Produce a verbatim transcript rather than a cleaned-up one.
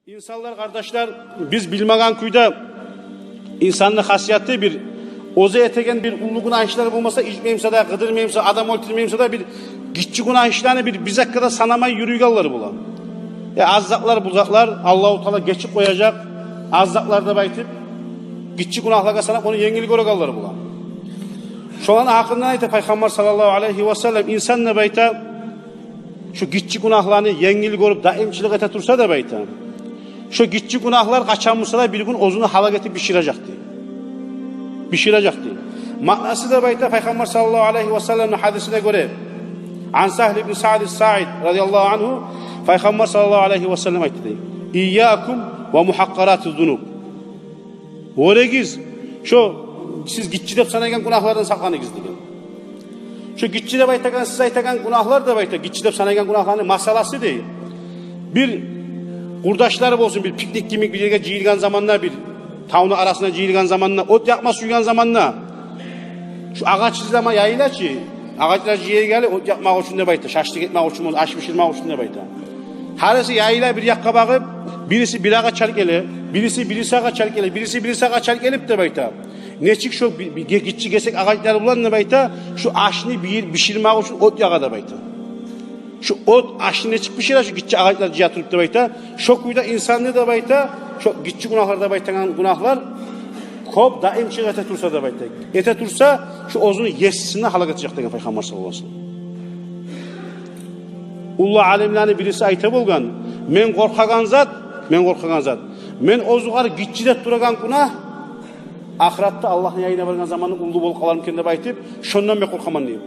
Инсанлар, къардашлар, биз билмеген кюйде инсанны хасияты бир, оьзю этеген бир уллу гюнагь ишлери болмаса, ичмеймисе де, къыдырмаймыса, адам оьлтюрмеймисе де, бир гиччи гюнагь ишлени бир, бир затгъа да санамай юрюйгенлер бола. Э, аз затлар, бу затлар Аллагьу Таала гечип къояжакъ, аз затлар деп айтып, гиччи гюнагьлагъа санап, ону енгил гёрегенлер бола. Шоланы гьакъындан айта Пайхаммар саллаллагьу алайгьи васаллам, инсан деп айта, шо гиччи гюнагьланы енгил гёрюп, даимчилик эте турса деп айта, шо гиччи гюнагьлар къачан буса да бир гюн оьзюню гьалак этип биширежек дей. Биширежек дей. Маънасы деп айта Пайхаммар саллаллагьу алайгьи васалламны гьадисине гёре, ан Сагьл ибн Саъд ас-Саъид радияллагьу ангьу, Пайхаммар саллаллагьу алайгьи васаллам айтды дей: «Ийякум ва мухаккъарати зунуб». Вёрегиз, шо сиз гиччи деп санайгъан гюнагьлардан сакъланыгъыз деген. Шо гиччи деп айтагъан, сиз айтагъан гюнагьлар деп айта, гиччи деп санайгъан гюнагьланы масаласы дей. Бир къурдашлар болсун, бир пикник йимик бир ерге жыйылгъан заманда, бир тавну арасына жыйылгъан заманда, от якъма сюйген заманда, шо агъач излеме яйыла чы, агъачлар жыйыла геле, от якъмакъ учун деп айта, шашлык этмек учун, аш биширмек учун деп айта. Гьариси яйыла бир якъгъа багъып, бириси бир агъач алып геле, бириси, бириси агъач алып геле, бириси, бириси агъач алып гелип деп айта. Нечик шо би-, би-, ге-, гиччи гесек агъачлар булан деп айта, шо ашны би-, биширмек учун от ягъа деп айта. Шо от ашны нечик бишире, шо гиччи агъачлар жыя туруп деп айта. Шо кюйде инсанны деп айта, шо гиччи гюнагьлар деп айтагъан гюнагьлар кёп даимчилик эте турса деп айта. Эте турса, шо оьзюню есисин гьалак этежек деген Пайхаммар саллаллагьу алайгьи васаллам. Уллу алимлени бириси айта болгъан: «Мен къоркъагъан зат, мен къоркъагъан зат, мен оьзюгер гиччи деп турагъан гюнагь, ахыратда Аллагьны янына баргъан заманда уллу болуп къалармы экен деп айтып, шондан мен къоркъаман», — дей.